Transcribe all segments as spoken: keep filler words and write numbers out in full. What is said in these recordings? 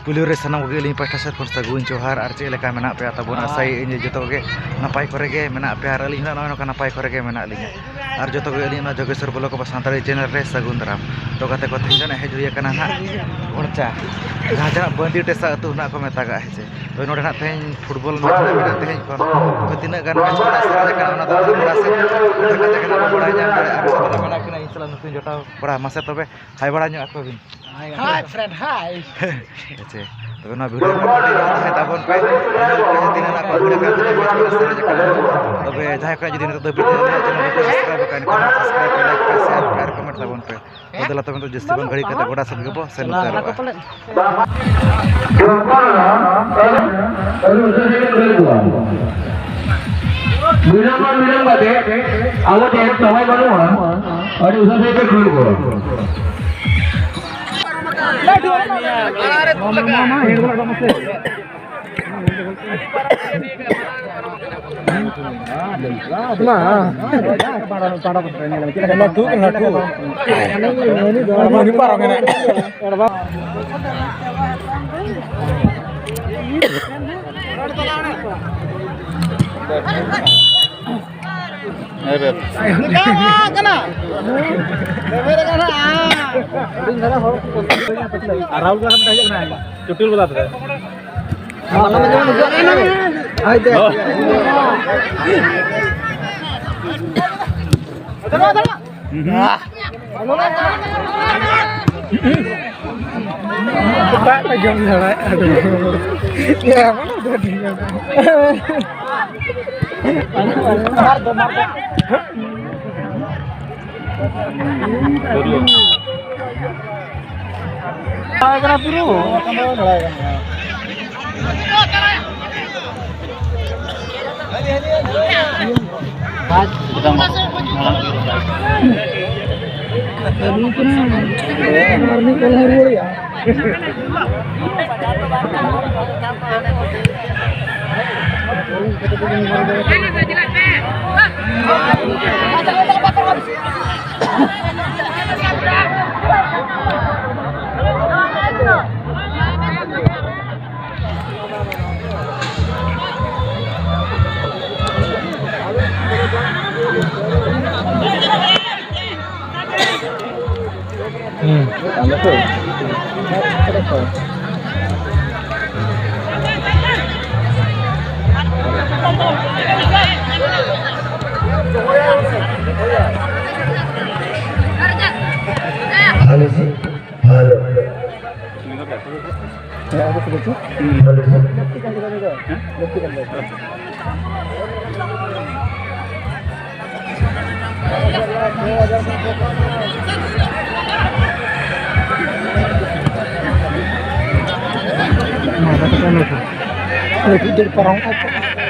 ᱯᱩᱭᱞᱩ ᱨᱮ ᱥᱟᱱᱟᱢ ᱠᱚᱜᱮ ᱟᱹᱞᱤᱧ ᱯᱟᱦᱴᱟ ᱥᱮᱫ ᱠᱷᱚᱱ ᱥᱟᱹᱜᱩᱱ ᱡᱚᱦᱟᱨ᱾ ᱟᱨ ᱪᱮᱫ ᱞᱮᱠᱟ ᱢᱮᱱᱟᱜ ᱯᱮᱭᱟ ᱛᱟᱵᱚᱱ? ᱟᱥᱟᱭᱟᱹᱧ ᱡᱚᱛᱚ ᱠᱚᱜᱮ ᱱᱟᱯᱟᱭ ᱠᱚᱨᱮ ᱜᱮ ᱢᱮᱱᱟᱜ ᱯᱮᱭᱟ, ᱟᱨ ᱟᱹᱞᱤᱧ ᱦᱚᱸ ᱱᱚᱜᱼᱚᱭ ᱱᱚᱝᱠᱟ ᱱᱟᱯᱟᱭ ᱠᱚᱨᱮ ᱜᱮ ᱢᱮᱱᱟᱜ ᱞᱤᱧᱟ᱾ ᱟᱨ ᱡᱚᱛᱚ ᱜᱮ ᱟᱹᱞᱤᱧ ᱚᱱᱟ ᱡᱳᱜᱮᱥᱣᱚᱨ ᱵᱞᱚᱜ ᱠᱚ ᱥᱟᱱᱛᱟᱲᱤ ᱪᱮᱱᱮᱞ ᱨᱮ ᱥᱟᱹᱜᱩᱱ ᱫᱟᱨᱟᱢ᱾ ᱛᱚ ᱜᱟᱛᱮ ᱠᱚ, ᱛᱮᱦᱮᱧ ᱫᱚ ᱱᱟᱜ ᱦᱮᱡ ᱦᱩᱭ ᱟᱠᱟᱱᱟ ᱱᱟᱜ ᱜᱷᱚᱲᱪᱟ, ᱡᱟᱦᱟᱸ ᱡᱟᱦᱟᱸ ᱵᱟᱹᱱᱫᱤ ᱴᱮᱥᱟ ᱟᱹᱛᱩ ᱱᱟᱜ ᱠᱚ ᱢᱮᱛᱟᱜᱟᱜᱼᱟ, ᱦᱮᱸ ᱥᱮ᱾ ᱛᱚ ᱱᱚᱰᱮ ᱱᱟᱜ ᱛᱮᱦᱮᱧ ᱯᱷᱩᱴᱵᱚᱞ ᱢᱮᱪ ᱱᱟᱜ ᱢᱮᱱᱟᱜᱼᱟ ᱛᱮᱦᱮᱧ ᱠᱷᱚᱱ᱾ ᱛᱚ ᱛᱤᱱᱟᱹᱜ ᱜᱟᱱ ᱢᱮᱪ ᱠᱚ ᱱᱟᱜ ᱥᱟᱨᱮᱡ ᱟᱠᱟᱱᱟ, ᱚᱱᱟ ᱫᱚ ᱟᱹᱛᱩ ᱯᱟᱲᱟ ᱥᱮᱫ ᱫᱮᱡ ᱠᱟᱛᱮ ᱜᱮ ᱱᱟᱜ ᱵᱚᱱ ᱵᱟᱲᱟᱭ ᱧᱟᱢ ᱫᱟᱲᱮᱭᱟᱜᱼᱟ᱾ ᱟᱨ ᱥᱟᱶᱛᱮ ᱢᱮᱱᱟᱜ ᱠᱤᱱᱟ ᱤᱧ ᱥᱟᱞᱟᱜ ᱱᱩᱠᱤᱱ ᱡᱚᱴᱟᱣ ᱠᱚᱲᱟ, ᱢᱟᱥᱮ ᱛᱚᱵᱮ ᱦᱟᱭ ᱵᱟᱲᱟ ᱧᱚᱜ ᱟᱠᱚ ᱵᱤᱱ᱾ ᱦᱟᱭ ᱯᱷᱨᱮᱱᱰ, ᱦᱟᱭ᱾ ᱟᱪᱪᱷᱟ, ᱛᱚᱵᱮ ᱱᱚᱣᱟ ᱵᱷᱤᱰᱤᱭᱳ ᱨᱮ ᱠᱚᱱᱴᱤᱱᱤᱭᱩ ᱛᱟᱦᱮᱸ ᱛᱟᱵᱚᱱ ᱯᱮ᱾ ᱧᱮᱞ ᱯᱮ ᱛᱤᱱᱟᱹᱜ ᱱᱟᱜ ᱠᱚ ᱵᱷᱤᱲ ᱟᱠᱟᱱ, ᱛᱤᱱᱟᱹᱜ ᱢᱚᱡᱽ ᱠᱚ ᱥᱟᱨᱮᱡ ᱟᱠᱟᱱᱟ᱾ ᱛᱚᱵᱮ ᱡᱟᱦᱟᱸᱭ ᱠᱚ ᱡᱩᱫᱤ ᱱᱤᱛᱚᱜ ᱫᱷᱟᱹᱵᱤᱡ ᱛᱮ ᱟᱹᱞᱤᱧᱟᱜ ᱪᱮᱱᱮᱞ ᱵᱟᱠᱚ ᱥᱟᱵᱥᱠᱨᱟᱭᱵ ᱟᱠᱟᱫ, ᱮᱱᱠᱷᱟᱱ ᱥᱟᱵᱥᱠᱨᱟᱭᱵ ᱯᱮ, ᱞᱟᱭᱤᱠ ᱯᱮ, ᱥᱮᱭᱟᱨ ᱯᱮ ᱟᱨ ᱠᱚᱢᱮᱱᱴ ᱛᱟᱵᱚᱱ ᱯᱮ᱾ ᱛᱚ ᱫᱮᱞᱟ ᱛᱚᱵᱮ ᱱᱤᱛᱚᱜ ᱡᱟᱹᱥᱛᱤ ᱵᱟᱝ ᱜᱷᱟᱹᱲᱤᱡ ᱠᱟᱛᱮ ᱜᱚᱰᱟ ᱥᱮᱫ ᱜᱮᱵᱚ ᱥᱮᱱ ᱩᱛᱟᱹᱨᱚᱜᱼᱟ᱾ ᱵᱤᱞᱚᱢ ᱵᱟᱝ ᱵᱤᱞᱚᱢ ᱠᱟᱛᱮ ᱟᱵᱚ ᱴᱷᱮᱱ ᱥᱚᱢᱚᱭ ᱵᱟᱹᱱᱩᱜᱼᱟ, ᱟᱹᱰᱤ ᱩᱥᱟᱹᱨᱟ ᱥᱟᱺᱦᱤᱡ ᱛᱮ ᱠᱷᱟᱹᱲ ᱠᱚ᱾ ᱟᱨ ᱨᱟᱦᱩᱞ ᱠᱚᱲᱟ ᱢᱤᱫᱴᱟᱝ ᱦᱮᱡ ᱠᱟᱱᱟᱭ, ᱪᱩᱴᱤᱞ ᱵᱟᱞᱟ ᱛᱟᱞᱮ᱾ ᱥᱮᱛᱟᱜ ᱠᱚ ᱡᱚᱢ ᱡᱷᱟᱲᱟ᱾ ᱠᱟᱱᱟ ᱯᱩᱨᱟᱹ᱾ Hello.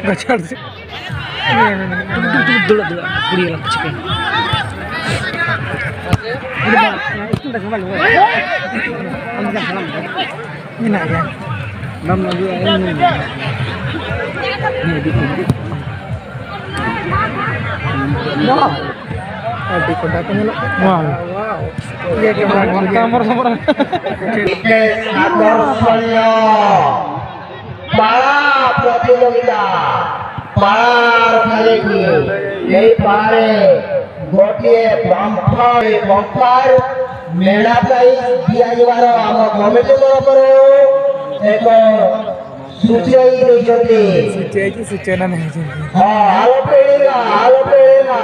ᱜᱟᱡᱟᱲ ᱥᱮᱫ᱾ ᱫᱩᱲᱩᱵ, ᱫᱩᱲᱩᱵ, ᱫᱩᱲᱩᱵ, ᱫᱩᱲᱩᱵ, ᱠᱩᱲᱤ ᱦᱚᱲ ᱠᱚ ᱪᱤᱠᱟᱹᱭᱟ? ᱢᱮᱱᱟᱜ ᱜᱮᱭᱟ᱾ ᱵᱟᱢ ᱟᱹᱜᱩᱭᱟ, ᱤᱧ ᱧᱮᱞ ᱢᱮ᱾ ᱱᱤᱭᱟᱹ ᱤᱫᱤ ᱠᱚ ᱦᱤᱡᱩᱜ᱾ ᱵᱟᱦ! ᱟᱹᱰᱤ ᱠᱚᱰᱟ ᱠᱚ ᱧᱮᱞᱚᱜ ᱠᱟᱱᱟ᱾ ᱵᱟᱦ! ᱵᱟᱦ! ᱤᱭᱟᱹ ᱠᱮᱢᱮᱨᱟ ᱠᱚ ᱟᱢᱚᱨ ᱥᱚᱢᱚᱨ᱾ ᱟᱠᱚᱨᱥᱚᱱᱤᱭᱚ ᱯᱟᱲᱟ ᱯᱨᱚᱛᱤᱡᱳᱜᱤᱛᱟ, ᱯᱟᱲᱟ ᱨᱚᱠᱷᱟ ᱞᱟᱹᱜᱤᱫ ᱮᱭ ᱯᱟᱲᱟ ᱨᱮ ᱜᱚᱴᱤᱭᱮ ᱵᱟᱢᱯᱷᱟᱨ, ᱵᱟᱢᱯᱷᱟᱨ ᱢᱮᱞᱟ ᱯᱨᱟᱭᱤᱡᱽ ᱫᱤᱭᱟ ᱡᱤᱵᱟᱨ ᱟᱢ ᱠᱚᱢᱤᱴᱤ ᱛᱚᱨᱚᱯ ᱨᱮ ᱮᱠ ᱥᱩᱪᱟᱹᱭ ᱫᱮᱡᱚᱛᱮ᱾ ᱥᱩᱪᱟᱹᱭ ᱠᱤ ᱥᱩᱪᱟᱹᱱᱟ ᱱᱟᱦᱤ ᱡᱟᱱᱛᱮ᱾ ᱦᱚᱸ, ᱟᱞᱚ ᱯᱮ ᱮᱲᱮᱭᱟ, ᱟᱞᱚ ᱯᱮ ᱮᱲᱮᱭᱟ᱾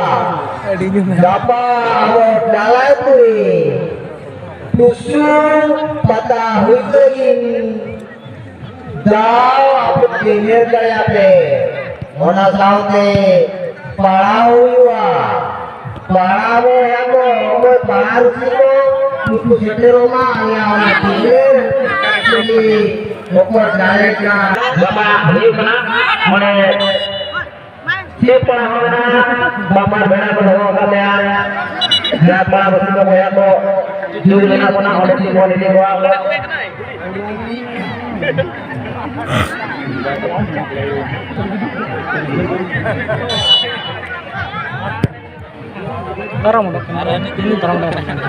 ᱟᱹᱰᱤ ᱧᱩ ᱢᱮ᱾ ᱜᱟᱯᱟ ᱟᱵᱚ ᱰᱟᱞᱟᱭᱯᱩᱨᱤ ᱴᱩᱥᱩ ᱯᱟᱛᱟ ᱦᱩᱭᱩᱜ ᱞᱟᱹᱜᱤᱫ ᱫᱟᱣ ᱟᱯᱮ ᱯᱮ ᱧᱮᱞ ᱫᱟᱲᱮᱭᱟᱜᱼᱟ ᱯᱮ᱾ ᱚᱱᱟ ᱥᱟᱶᱛᱮ ᱯᱟᱲᱦᱟᱣ ᱦᱩᱭᱩᱜᱼᱟ᱾ ᱯᱟᱲᱦᱟᱣ ᱵᱚᱭᱦᱟ ᱠᱚ, ᱚᱠᱚᱭ ᱯᱟᱲᱦᱟᱣ ᱨᱩᱥᱤ ᱠᱚ, ᱩᱱᱠᱩ ᱥᱮᱴᱮᱨᱚᱜ ᱢᱟ᱾ ᱟᱞᱮᱭᱟᱜ ᱚᱱᱟ ᱴᱤᱢ ᱨᱮ ᱚᱠᱚᱭ ᱰᱟᱭᱨᱮᱠᱴ ᱠᱟᱱᱟ᱾ ᱵᱟᱯᱞᱟ ᱦᱩᱭᱩᱜ ᱠᱟᱱᱟ, ᱢᱟᱱᱮ ᱪᱮᱫ ᱯᱟᱲᱦᱟᱣ ᱢᱮᱱᱟᱜᱼᱟ? ᱵᱟᱯᱞᱟ ᱵᱮᱲᱟ ᱠᱚ ᱫᱚᱦᱚ ᱟᱠᱟᱫ ᱞᱮᱭᱟ᱾ ᱡᱟᱦᱟᱸ ᱯᱟᱲᱦᱟᱣ ᱨᱩᱥᱤ ᱠᱚ ᱵᱚᱭᱦᱟ ᱠᱚ, ᱫᱩᱲᱩᱵ ᱢᱮᱱᱟᱜ ᱵᱚᱱᱟ, ᱚᱸᱰᱮ ᱠᱷᱚᱱ ᱵᱚᱱ ᱤᱫᱤ ᱠᱚᱣᱟ᱾ ᱛᱟᱨᱟᱢ ᱚᱰᱚᱠ ᱠᱟᱱᱟ᱾ ᱛᱟᱨᱟᱢ ᱚᱰᱚᱠ ᱠᱟᱱᱟ᱾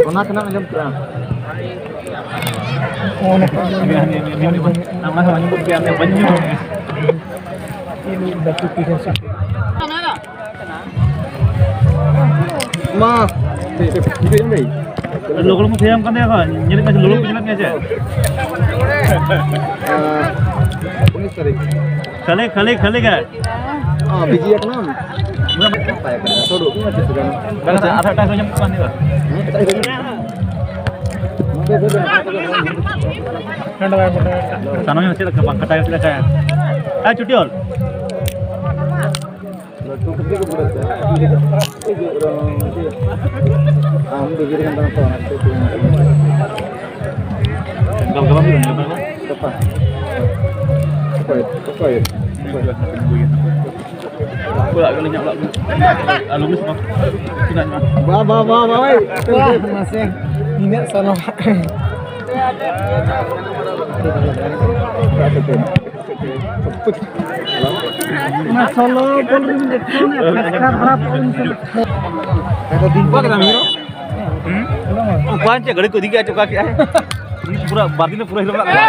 ᱚᱱᱟ ᱛᱮᱱᱟᱜ ᱟᱸᱡᱚᱢ ᱠᱮᱫᱟ᱾ ᱢᱟ᱾ ᱞᱚᱜᱚᱱ ᱠᱚ ᱛᱷᱤᱭᱟᱢ ᱠᱟᱱ ᱛᱟᱭᱟ ᱠᱚ, ᱧᱮᱞᱮᱫ ᱠᱟᱱ ᱞᱚᱜᱚᱱ ᱠᱚ ᱧᱮᱞᱮᱫ ᱠᱟᱱᱟ ᱪᱮ? ᱩᱱᱤᱥ ᱛᱟᱹᱨᱤᱠᱷ᱾ ᱠᱷᱟᱹᱞᱤ, ᱠᱷᱟᱹᱞᱤ, ᱠᱷᱟᱹᱞᱤ ᱜᱮ᱾ ᱚ, ᱵᱤᱡᱤ ᱟᱠᱟᱱᱟᱢ? ᱵᱟᱝ, ᱟᱨᱦᱚᱸ ᱮᱴᱟᱜ ᱠᱚ ᱧᱟᱢᱚᱜ ᱠᱟᱱ ᱦᱩᱭᱩᱜᱼᱟ᱾ ᱦᱮᱸ, ᱮᱴᱟᱜ ᱠᱚ ᱧᱟᱢᱚᱜ ᱠᱟᱱ᱾ ᱥᱟᱱᱟᱢ ᱪᱮᱫ ᱞᱮᱠᱟ ᱵᱟᱝ ᱠᱟᱴᱟᱭ ᱪᱮᱫ ᱞᱮᱠᱟ? ᱦᱮᱸ, ᱪᱩᱴᱤ ᱚᱞ᱾ ᱞᱟᱹᱴᱩ ᱠᱟᱛᱮ ᱠᱚ ᱵᱩᱲᱟᱹᱜ ᱠᱟᱱᱟ᱾ ᱟᱢ ᱫᱚ ᱜᱤᱫᱽᱨᱟᱹ ᱠᱟᱱ ᱛᱟᱢᱟ ᱛᱚ, ᱚᱱᱟ ᱠᱷᱟᱹᱛᱤᱨ ᱛᱮ ᱜᱟᱞᱜᱟᱞᱟᱝ ᱦᱩᱭᱩᱜ ᱠᱟᱱᱟ ᱜᱟᱯᱟ᱾ ᱚᱠᱚᱭ? ᱚᱠᱚᱭ? ᱚᱲᱟᱜ ᱜᱮ ᱞᱤᱧ ᱚᱲᱟᱜ ᱜᱮ᱾ ᱟᱞᱩ ᱜᱮ ᱥᱟᱵ᱾ ᱵᱟ, ᱵᱟ, ᱵᱟ, ᱵᱟ, ᱵᱷᱟᱭ᱾ ᱵᱟ, ᱢᱟᱥᱮ᱾ ᱱᱤᱱᱟᱹᱜ ᱥᱟᱱᱟᱢᱟᱜ᱾ ᱚᱱᱟ ᱥᱳᱞᱳ ᱵᱚᱞ ᱨᱮ ᱢᱤᱫ ᱮᱠᱴᱟ ᱚᱱᱟ ᱯᱷᱟᱥᱠᱟᱨ ᱫᱷᱟᱨᱟ ᱯᱚᱭᱮᱱᱴ ᱥᱮ ᱚᱠᱟ ᱠᱮᱫᱟᱢ ᱦᱤᱨᱳ? ᱚᱠᱟ ᱪᱮᱫ ᱜᱟᱹᱰᱤ ᱠᱚ ᱤᱫᱤ ᱠᱮᱫᱼᱟ, ᱪᱚᱠᱟ ᱠᱮᱫᱼᱟᱭ? ᱯᱩᱨᱟᱹ ᱵᱟᱨ ᱫᱤᱱ ᱯᱩᱨᱟᱹ ᱦᱤᱨᱳ ᱢᱮᱱᱟᱜ ᱠᱚᱣᱟ᱾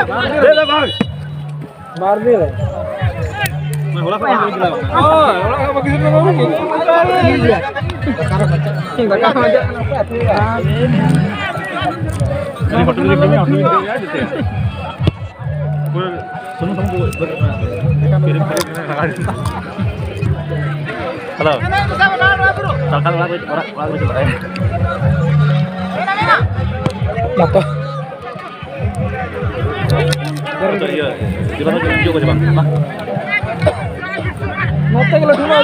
ᱵᱟᱨ ᱫᱤᱱ᱾ ᱦᱚᱞᱟ ᱠᱷᱚᱱ ᱜᱮ ᱪᱟᱞᱟᱣ ᱠᱟᱱᱟ᱾ ᱦᱳᱭ, ᱚᱲᱟᱜ ᱠᱷᱚᱱ ᱵᱟᱹᱜᱤ ᱥᱮᱫ ᱫᱚ ᱵᱟᱵᱚᱱ ᱜᱤᱫᱤᱭᱟ᱾ ᱫᱟᱠᱟ ᱠᱚ ᱵᱟᱧᱪᱟᱜ ᱠᱟᱱᱟ᱾ ᱫᱟᱠᱟ ᱠᱚ ᱵᱟᱧᱪᱟᱜ ᱠᱟᱱᱟ᱾ ᱦᱳᱴᱮᱞ ᱨᱮ ᱡᱚᱢᱟ, ᱦᱳᱴᱮᱞ ᱨᱮ ᱡᱚᱢᱟ, ᱡᱚᱛᱚ᱾ ᱯᱩᱨᱟᱹ ᱥᱩᱱᱩᱢ ᱥᱟᱥᱟᱝ ᱠᱚ ᱵᱟᱹᱫ ᱠᱟᱱᱟ᱾ ᱦᱮᱞᱳ᱾ ᱥᱚᱨᱠᱟᱨ ᱚᱲᱟᱜ ᱨᱮ, ᱚᱲᱟᱜ, ᱚᱲᱟᱜ ᱨᱮ ᱪᱟᱞᱟᱜ ᱟᱭ᱾ ᱢᱟ ᱛᱚ᱾ ᱤᱭᱟᱹ, ᱡᱳᱨ ᱫᱚ ᱦᱤᱡᱩᱜ ᱠᱚ ᱪᱟᱵᱟᱜ ᱠᱟᱱᱟ᱾ ᱱᱚᱛᱮ ᱜᱮ ᱞᱟᱹᱴᱩ ᱢᱟ᱾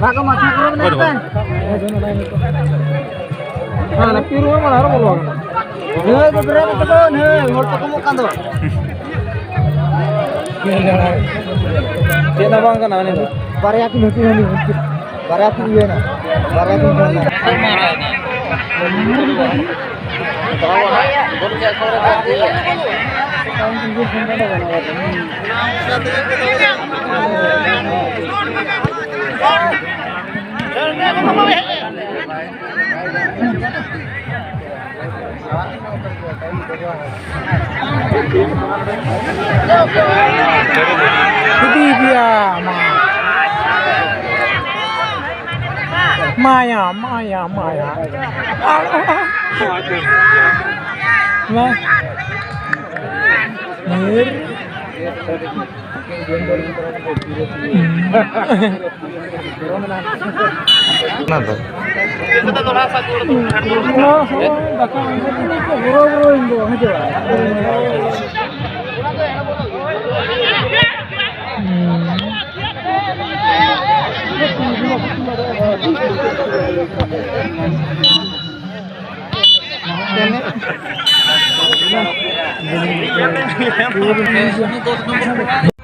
ᱵᱟᱠᱚ ᱢᱟᱛᱷᱟ ᱠᱚᱨᱮ ᱢᱮᱱᱟᱜ ᱠᱚᱣᱟ᱾ ᱦᱮᱸ, ᱞᱟᱹᱠᱛᱤ ᱨᱩᱣᱟᱹᱲ ᱢᱟ ᱟᱨᱚ ᱵᱚᱞᱚ ᱟᱠᱟᱱᱟ᱾ ᱱᱤᱭᱟᱹ ᱫᱚ ᱵᱮᱨᱮᱫ ᱠᱟᱛᱮ ᱫᱚ ᱱᱤᱭᱟᱹ ᱦᱚᱲ ᱛᱟᱠᱚ ᱮᱢᱚᱜ ᱠᱟᱱ ᱫᱚ᱾ ᱪᱮᱫ ᱦᱚᱸ ᱵᱟᱝ ᱠᱟᱱᱟ ᱩᱱᱤ ᱫᱚ᱾ ᱵᱟᱨᱭᱟ ᱠᱤᱱ ᱦᱟᱹᱴᱤᱧ ᱮᱱᱟ, ᱵᱟᱨᱭᱟ ᱠᱤᱱ ᱤᱭᱟᱹᱭᱮᱱᱟ, ᱵᱟᱨᱭᱟ ᱠᱤᱱ ᱠᱷᱚᱱ ᱮᱱᱟ᱾ ᱤᱫᱤᱭᱮᱫᱮᱭᱟ ᱢᱟ᱾ ᱢᱟᱭᱟ, ᱢᱟᱭᱟ, ᱢᱟᱭᱟ᱾ ᱢᱟ᱾ ᱚᱱᱟ ᱫᱚ᱾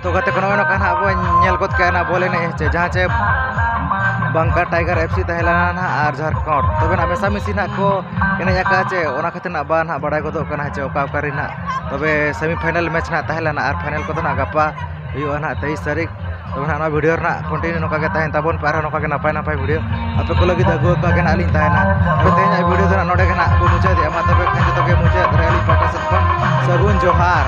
ᱛᱚ ᱜᱟᱛᱮ ᱠᱚ, ᱱᱚᱜᱼᱚᱭ ᱱᱚᱝᱠᱟ ᱱᱟᱦᱟᱜ ᱵᱚᱱ ᱧᱮᱞ ᱜᱚᱫ ᱠᱟᱜᱼᱟ ᱱᱟᱦᱟᱜ ᱵᱚᱞ ᱮᱱᱮᱡ, ᱦᱮᱸ ᱪᱮ, ᱡᱟᱦᱟᱸ ᱪᱮ ᱵᱟᱝᱠᱟ ᱴᱟᱭᱜᱟᱨ ᱮᱯᱷ ᱥᱤ ᱛᱟᱦᱮᱸ ᱞᱮᱱᱟ ᱱᱟᱦᱟᱜ ᱟᱨ ᱡᱷᱟᱲᱠᱷᱚᱸᱰ, ᱛᱚᱵᱮ ᱱᱟᱦᱟᱜ ᱢᱮᱥᱟᱢᱤᱥᱤ ᱱᱟᱦᱟᱜ ᱠᱚ ᱮᱱᱮᱡ ᱟᱠᱟᱫᱼᱟ ᱪᱮ, ᱚᱱᱟ ᱠᱷᱟᱹᱛᱤᱨ ᱱᱟᱦᱟᱜ ᱵᱟᱝ ᱱᱟᱦᱟᱜ ᱵᱟᱲᱟᱭ ᱜᱚᱫᱚᱜ ᱠᱟᱱᱟ ᱪᱮ ᱚᱠᱟ ᱚᱠᱟ ᱨᱮ ᱱᱟᱦᱟᱜ᱾ ᱛᱚᱵᱮ ᱥᱮᱢᱤ ᱯᱷᱟᱭᱱᱟᱞ ᱢᱮᱪ ᱱᱟᱦᱟᱜ ᱛᱟᱦᱮᱸ ᱞᱮᱱᱟ ᱟᱨ ᱯᱷᱟᱭᱱᱟᱞ ᱠᱚᱫᱚ ᱱᱟᱦᱟᱜ ᱜᱟᱯᱟ ᱦᱩᱭᱩᱜᱼᱟ ᱱᱟᱦᱟᱜ ᱛᱮᱭᱤᱥ ᱛᱟᱹᱨᱤᱠᱷ᱾ ᱛᱚᱵᱮ ᱱᱟᱦᱟᱜ ᱱᱚᱣᱟ ᱵᱷᱤᱰᱤᱭᱳ ᱨᱮᱱᱟᱜ ᱠᱚᱱᱴᱤᱱᱤᱭᱩ ᱱᱚᱝᱠᱟ ᱜᱮ ᱛᱟᱦᱮᱱ ᱛᱟᱵᱚᱱ ᱯᱮ, ᱟᱨᱦᱚᱸ ᱱᱚᱝᱠᱟ ᱜᱮ ᱱᱟᱯᱟᱭ ᱱᱟᱯᱟᱭ ᱵᱷᱤᱰᱤᱭᱳ ᱟᱯᱮ ᱠᱚ ᱞᱟᱹᱜᱤᱫ ᱟᱹᱜᱩ ᱟᱠᱟ ᱜᱮ ᱱᱟᱦᱟᱜ ᱞᱤᱧ ᱛᱟᱦᱮᱱᱟ᱾ ᱛᱚᱵᱮ ᱛᱮᱦᱮᱧᱟᱜ ᱵᱷᱤᱰᱤᱭᱳ ᱫᱚ ᱱᱟᱦᱟᱜ ᱱᱚᱰᱮ ᱜᱮ ᱱᱟᱦᱟᱜ ᱵᱚᱱ ᱢᱩᱪᱟᱹᱫᱮᱜᱼᱟ᱾ ᱢᱟ ᱛᱚᱵᱮ ᱠᱷᱟᱱ ᱡᱚᱛᱚ ᱜᱮ ᱢᱩᱪᱟᱹᱫ ᱨᱮ ᱟᱹᱞᱤᱧ ᱯᱟᱦᱴᱟ ᱥᱮᱫ ᱠᱷᱚᱱ ᱥᱟᱹᱜᱩᱱ ᱡᱚᱦᱟᱨ᱾